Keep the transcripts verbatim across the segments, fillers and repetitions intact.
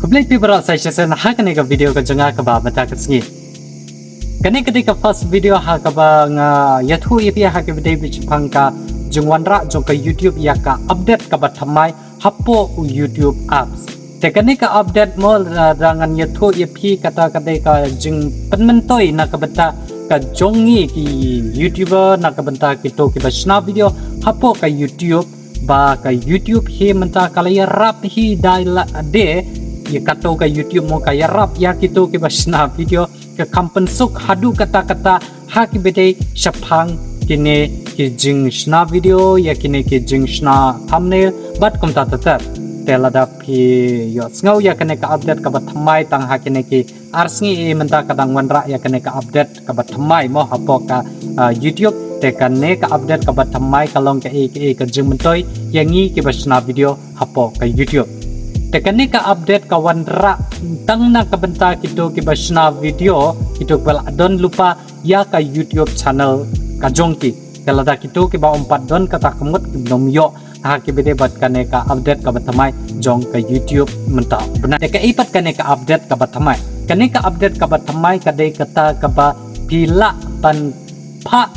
Khublei phi baroh sa shisien ha kane ka video ka jong nga kaba mynta ka sngi. Kane ka dei ka first video ha kaba nga ïathuh ïa phi ha kaba dei bad shaphang ka jingwanrah jong ka YouTube ïa ka update kaba thymmai hapoh u YouTube apps. Te kane ka update mo, lada ngan ïathuh ïa phi kata ka dei ka jingpynmyntoi na ka bynta ka jong ngi ki YouTuber, na ka bynta kito kiba shna video hapoh ka YouTube, ba ka YouTube hi mynta ka la ïarap hi da lade, ïa kato ka YouTube mo ka ïarap ïa kito kiba shna video, ka kham pynsuk haduh katta katta ha kiba dei shaphang kine ki jingshna video, ïa kine ki jingshna thumbnail bad kumta ter ter. Te lada phi ïohsngew ïa kane ka update kaba thymmai tang ha kine ki ar sngi, eh, mynta ka dang wanrah ïa kane ka update kaba thymmai mo hapoh ka, ah, YouTube. Te kane ka update kaba thymmai ka long kaei kaei ka jingmyntoi ïa ngi kiba shna video hapoh ka YouTube. Te kane ka update ka wanrah tang na ka bynta kito kiba shna video, kito kiba la don lypa ïa ka YouTube channel ka jong ki. Te lada kito kiba ym pat don kata ka mut kim nym ïoh ha kiba dei bad kane ka update kaba thymmai jong ka YouTube mynta u bnai. Te kaei pat kane ka update kaba thymmai? Kane ka update kaba thymmai ka dei kata kaba phi lah ban phah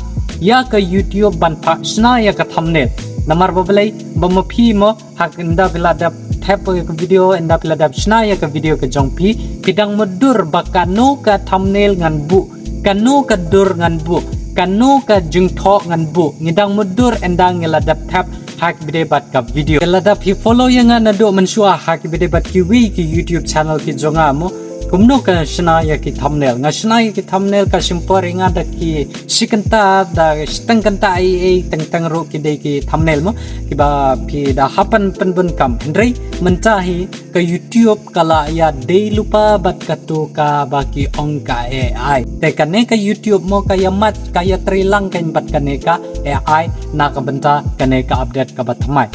ïa ka YouTube ban phah shna ïa ka thumbnail. Namar ba balei? Ba ma phi mo, haba ynda phi la dep thep ïa ka video, ynda phi la dep shna ïa ka video ka jong phi, phi dang mutdur ba kano ka thumbnail ngan buh, kano ka dur ngan buh, kano ka jingthoh ngan buh. Ngi dang mutdur ynda ngi la dep thep ha kiba dei bad ka video. Te lada phi follow ïa nga naduh mynshuwa ha kiba dei bad kiwei ki YouTube channel ki jong nga mo, kumno ka shna ïa ki thumbnail? Nga shna ïa ki thumbnail ka shim por ïa nga da ki shi kynta, da shiteng kynta, ei ei teng teng ruh ki dei ki thumbnail mo, kiba phi da hap ban pynbun kam. Hynrei mynta hi ka YouTube ka la ïadei lypa bad kato kaba ki ong ka A I. Te kane ka YouTube mo ka ïa mad, ka ïatrei lang kein bad kane ka A I na ka bynta kane ka update kaba thymmai.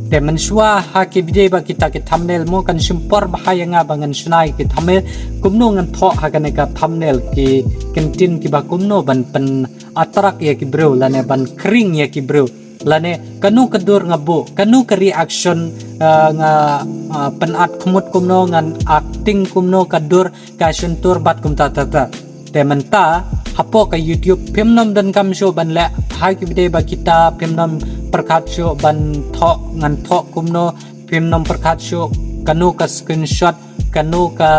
Te mynshuwa ha kiba dei bad kita ki thumbnail mo kan shim por bha ïa nga ba ngan shna ïa ki thumbnail, kumno ngan thoh ha kane ka thumbnail ki kyntien kiba kumno ban pyn attract ïa ki briew lane ban khring ïa ki briew, lane kano ka dur nga buh, kano ka reaction, ah, nga, ah, pynat khmut kumno, ngan acting kumno, ka dur ka shyntur bad kumta ter ter. Te mynta hapoh ka YouTube phim nym donkam shuh ban leh ha kiba dei bad kita, phim nym pyrkhat shuh ban thoh, ngan thoh kumno, phim nym pyrkhat shuh kano ka screenshot, kano ka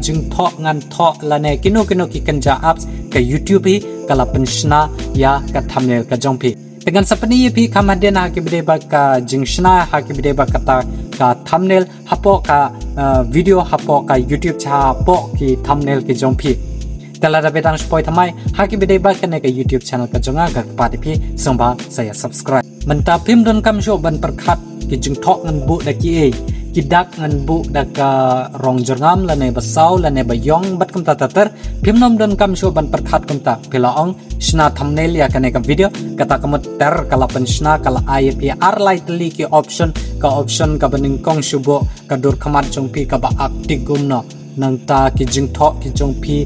jingthoh ngan thoh lane kino kino ki kynja apps, ka YouTube hi ka la pynshna ïa ka thumbnail ka jong phi. Te ngan sa pyni ïa phi kham hadien ha kiba dei bad ka jingshna, ha kiba dei bad kata ka thumbnail hapoh ka, eh, video, hapoh ka YouTube, hapoh ki thumbnail ki jong phi. Te lada phi dang shu poi thymmai ha kiba dei bad kane ka YouTube channel ka jong nga, nga kyrpad ïa phi sngewbha sa ïa subscribe. Mynta phim donkam shuh ban pyrkhat ki jingthoh ngan buh da kiei, ki dak ngan buh da ka rong jyrngam lane ba saw lane ba ïong bad kumta ter ter. Phim nym donkam shuh ban pyrkhat kumta. Phi la ong shna thumbnail ïa kane ka video, kata ka mut ter ka la pynshna, ka la ai ïa phi ar lai tylli ki option, ka option kaba nyngkong shu buh ka dur khmat jong phi kaba ak tik kumno, nangta ki jingthoh ki jong phi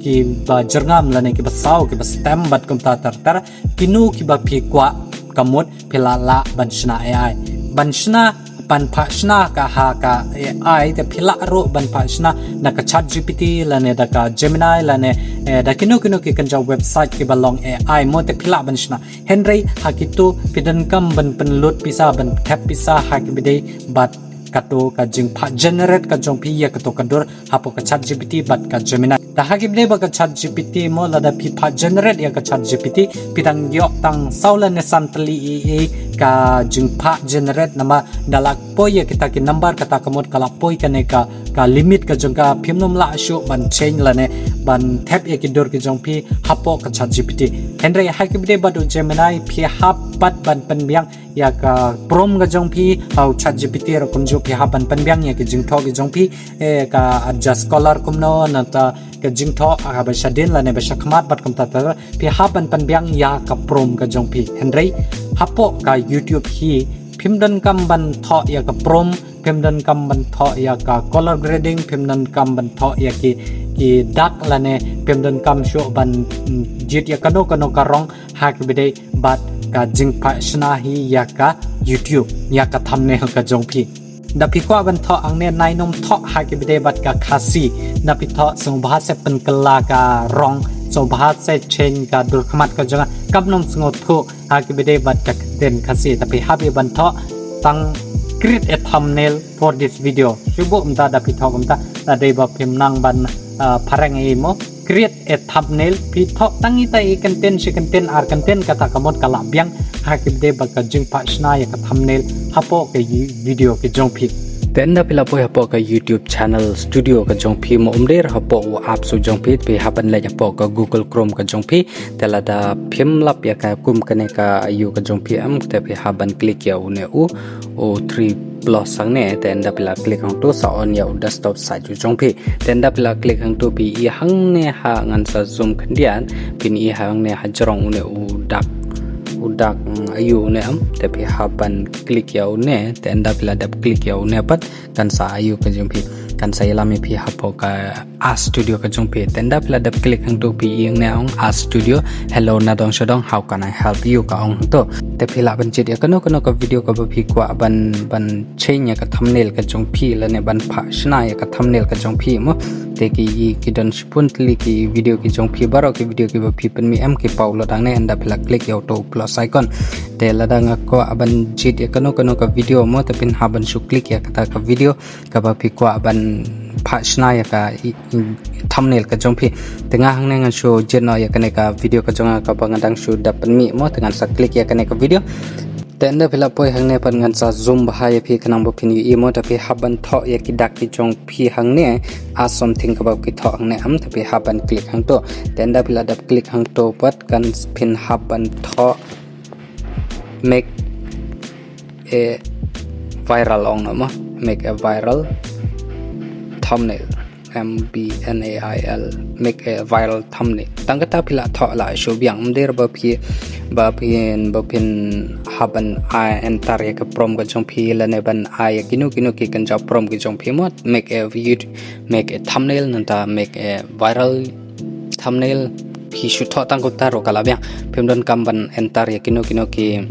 kiba jyrngam lane kiba saw, kiba stem bad kumta ter ter. Kino kiba phi kwah, ka mut phi lah lah ban shna A I. Ban shna, ban phah shna ka ha ka A I, te phi lah ruh ban phah shna na ka Chat G P T lane da ka Gemini lane, eh, da kino kino ki kynja website kiba long A I mo, te phi lah ban shna. Hynrei ha kito phi donkam ban pynlut pisa, ban thep pisa ha kiba dei bad kato ka jingphah generate ka jong phi ïa kato ka dur hapoh ka Chat G P T bad ka Gemini. Te ha kiba dei bad ka Chat G P T mo, lada phi phah generate ïa ka Chat G P T, phi dang ïoh tang saw lane san tylli ei ei ka jingphah generate, namar da la poi ïa kita ki number, kata ka mut ka la poi kane ka, ka limit ka jong ka, phim nym lah shuh ban change lane ban thep ïa ki dur ki jong phi hapoh ka Chat G P T. Hynrei ha kiba dei bad u Gemini phi hap pat ban pynbiang ïa ka prompt ka jong phi ha u Chat G P T, ruh kumjuh phi hap ban pynbiang ïa ki jingthoh ki jong phi, eh, ka adjust color kumno, nangta ka jingthoh, ah, ba shadien lane ba shakhmat bad kumta ter ter, phi hap ban pynbiang ïa ka prompt ka jong phi. Hynrei hapoh ka YouTube hi phim donkam ban thoh ïa ka prompt, phim donkam ban thoh ïa ka color grading, phim donkam ban thoh ïa ki, ki dak lane phim donkam shuh ban, mm, jied ïa kano kano ka rong ha kiba dei bad ka jingphah shna hi ïa ka YouTube, ïa ka thumbnail ka jong phi. Da phi kwah ban thoh hangne, nai nym thoh ha ki bdei bad ka Khasi. Da phi thoh sngewbha se pynkylla ka rong, sngewbha se change ka dur khmat ka jong nga. Kam nym sngewthuh ha ki bdei bad ka ktien Khasi. Da phi hap ïa ban thoh tang create a thumbnail for this video. Shu buh mynta, da phi thoh mynta, da dei ba phim nang ban, ah, phareng ei mo. Create a thumbnail, phi thoh tang ita i kyntien shi kyntien ar kyntien, kata ka mut ka la biang ha ki bdei bad ka jingphah shna ïa ka thumbnail hapoh ka yu-, video ki jong phi. Te ynda phi la poi hapoh ka YouTube channel studio ka jong phi mo, um dei hapoh u apps u jong phi, phi hap ban leit hapoh ka Google Chrome ka jong phi. Te lada phim lap ïa ka kum kane ka ïu ka jong phi em, te phi hap ban click ïa une u, u three plus hangne, te ynda phi la click hangto sa on ïa u desktop site u jong phi. Te ynda phi la click hangto phi i hangne ha, ngan sa zoom khyndiat, phin i hangne ha jrong une u dak, u dak, mm, ïu une em, te phi hap ban click ïa une, te ynda phi la dep click ïa une pat, kan sa ïu ka jong phi, kan sa ïalam ïa phi hapoh ka Art Studio ka jong phi. Te ynda phi la dep click hangto phi i hangne ong Art Studio, hello nadong shadong, how can I help you, ka ong hangto. Te phi lah ban jied ïa kano kano ka video kaba phi kwah ban, ban change ïa ka thumbnail ka jong phi lane ban phah shna ïa ka thumbnail ka jong phi mo. Te ki, ki don shibun tylli ki video ki jong phi, baroh ki video kiba phi pynmih em ki paw lut hangne, ynda phi la click ïa uto u plus icon. Te lada nga kwah ban jied ïa kano kano ka video mo, te phin hap ban shu click ïa kata ka video kaba phi kwah ban phah shna ïa ka i, i, thumbnail ka jong phi. Te nga hangne ngan shu jied noh ïa kane ka video ka jong nga kaba nga dang shu dep pynmih mo, te ngan sa click ïa kane ka video. Te ynda phi la poi hangne pat ngan sa zoom bha ïa phi khnang ba phin ïohi mo, te phi hap ban thoh ïa ki dak ki jong phi hangne, a something kaba ki thoh hangne em, te phi hap ban click hangto. Te ynda phi la dep click hangto pat kan phin hap ban thoh make a viral ong no mo, make a viral thumbnail, M B N A I L, make a viral thumbnail. Tang kata phi la thoh la shu biang, ym dei ba phi, ba phin, ba phin hap ban ai enter ïa ka prompt ka jong phi lane ban ai ïa kino kino ki kynja prompt ki jong phi mo, make a vid-, make a thumbnail nangta make a viral thumbnail, phi shu thoh tang kumta ruh ka la biang. Phim don kam ban enter ïa kino kino ki,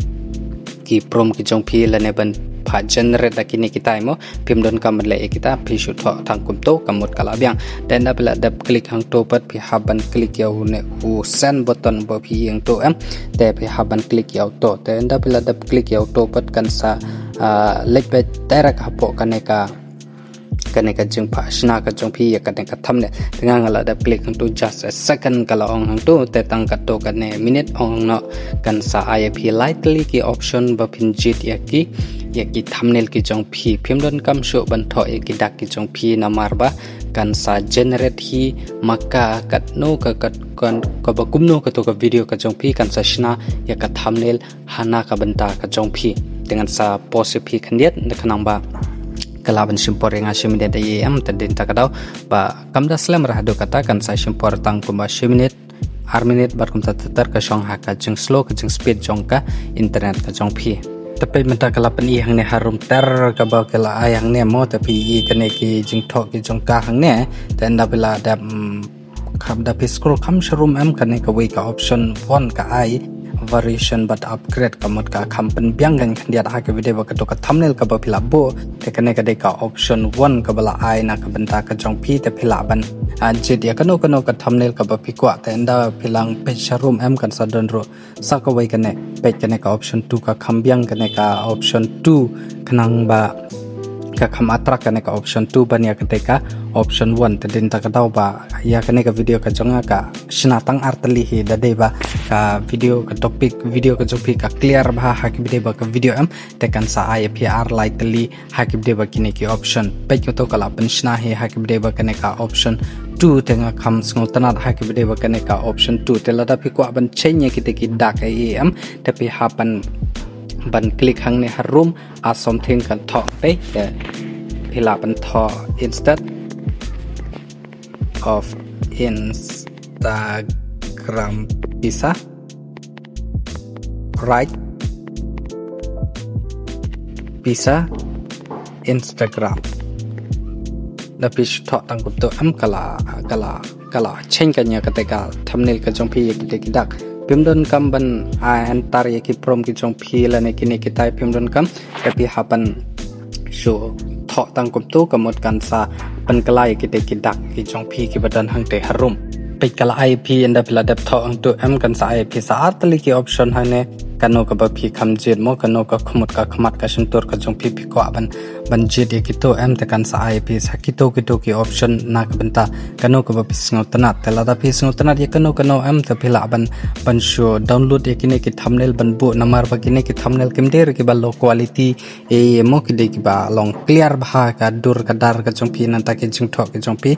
ki prompt ki jong phi lane ban phah generate da kine kitai mo. Phim don kam ban leh ïa kita, phi shu thoh tang kumto ka mut ka la biang. Te ynda phi la dep click hangto pat phi hap ban click ïa une u send button ba phi i hangto em. Te phi hap ban click ïa uto. Te ynda phi la dep click ïa uto pat kan sa, ah, leit beit direct hapoh kane ka, kane ka jingphah shna ka jong phi ïa kane ka thumbnail. Te nga nga la dep click hangto just a second ka la ong hangto, te tang katto katne minute ong noh kan sa ai ïa phi lai tylli ki option ba phin jied ïa ki, ïa ki thumbnail ki jong phi. Phim don kam shuh ban thoh ïa ki dak ki jong phi namar ba kan sa generate hi ma ka katno ka, kat, kan, kaba kumno kato ka video ka jong phi kan sa shna ïa ka thumbnail ha na ka bynta ka jong phi. Te ngan sa pause ïa phi khyndiat, da khnang ba ka lah ban shim por ïa nga shi minit da ïa em, te dei ta ka daw ba kam da slem ra haduh kata, kan sa shim por tang kumba shi minit, ar minit, bad kumta ter ter ka shong ha ka jingslow ka jingspeed jong ka internet ka jong phi. Te peit mynta ka la pyni hangne harum ter kaba ka la ai hangne mo, te phi i kane ki jingthoh ki jong ka hangne, te ynda phi la dep, mm, kham da phi scroll kham sharum em, kane kawei ka option one ka ai variation bad upgrade, ka mut ka kham pynbiang kan khyndiat ha kaba dei ba kato ka thumbnail kaba phi la buh. Te kane ka dei ka option one kaba la ai na ka bynta ka jong phi, te phi lah ban, ah, jied ïa kano kano ka thumbnail kaba phi kwah. Te ynda phi lah peit sharum em kan sa don ruh sa kawei kane, peit kane ka option two ka kham biang, kane ka option two khnang ba ka kham attract kane ka option two ban ïa kata ka option one. Te dei ta ka daw ba ïa kane ka video ka jong nga ka shna tang ar tylli hi, da dei ba ka video ka topic video ka jong phi ka clear bha ha kaba dei ba ka video em, te kan sa ai ïa phi ar lai tylli ha kaba dei ba kine ki option. Peit kato ka la pynshna hi ha kaba dei ba kane ka option two, te nga kham sngewtynnat ha kaba dei ba kane ka option two. Te lada phi kwah ban change ïa kita ki dak ei ei em, te phi hap ban, ban click hangne harum, a something kan thoh, peit, te phi lah ban thoh instead of Instagram pisa, right pisa Instagram. Da phi shu thoh tang kumto em, ka la, ka la, ka la change kan ïa kata ka thumbnail ka jong phi ïa kita ki dak. Phim don kam ban, ah, enter ïa ki prompt ki jong phi lane kine kitai, phim don kam, da phi hap ban shu thoh tang kumtu ka mut kan sa pynkylla ïa kitei ki dak ki jong phi kiba don hangtei harum. Peit ka la ai ïa phi ynda phi la dep thoh hangtu em kan sa ai ïa phi sa ar tylli ki option hangne, kano kaba phi kham jied mo, kano ka khmut ka khmat ka shyntur ka jong phi phi kwah ban ban jied ïa kito em, te kan sa ai ïa phi sa kito kito ki option na ka bynta kano kaba phi sngewtynnat. Te lada phi sngewtynnat ïa kano kano em te phi lah ban ban shu download ïa kine ki thumbnail ban buh namar ba kine ki thumbnail kim dei ruh kiba low quality, eh, mo ki dei kiba long clear bha ka dur ka dar ka jong phi nangta ki jingthoh ki jong phi.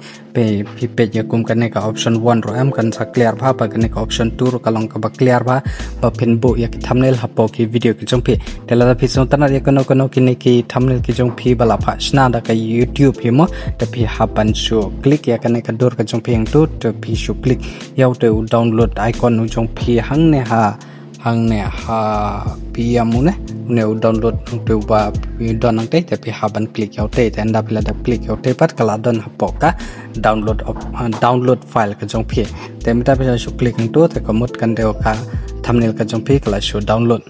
Phi peit ïa kum kane ka option one ruh em kan sa clear bha, ba kane ka option two ruh ka long kaba clear bha ba phin buh ïa ki thumbnail hapoh ki video ki jong phi. Te lada phi sngewtynnat ïa kano kano kine ki thumbnail ki jong phi ba la phah shna da ka YouTube hi mo, te phi hap ban shu click ïa kane ka dur ka jong phi hangtu, te phi shu click ïa utei u download icon u jong phi hangne ha hangne ha phi ïa mo ne, une u download hangtei uba phi don hangtei, te phi hap ban click ïa utei. Te ynda phi la dep click ïa utei pat ka la don hapoh ka download of, uh, download file ka jong phi. Te mynta phi la shu click hangtu te ka mut kan dei ka thumbnail ka jong phi ka la shu download.